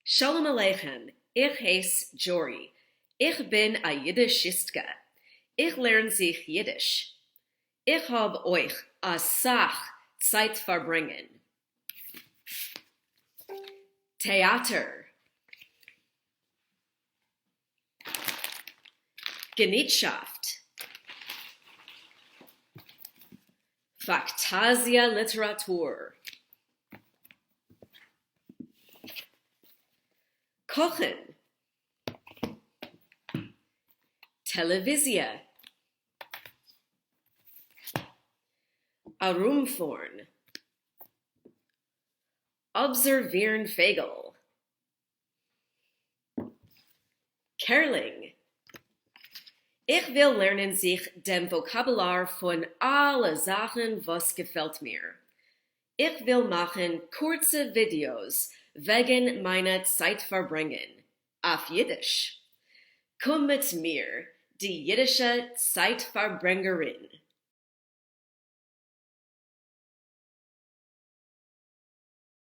שלום עליכם, איך הייס דזשורי. איך בין א יידישיסטקע. איך לערן זיך יידיש. איך האב אויך א סך צייט פארברענגען. טעאטער. געניטשאפט. פאקטאזיע ליטעראטור. קאכן. טעלעוויזיע. ארומפארן. אבזערווירן פייגל. קערלינג. איך וויל לערנען זיך דעם וואקאבולאר פון אלע זאכן וואס געפעלט מיר. איך וויל מאכן קורצע ווידיאוס וועגן מיינע צייט-פארברענגען, אויף יידיש. קום מיט מיר, די יידישע צייט-פארברענגערין.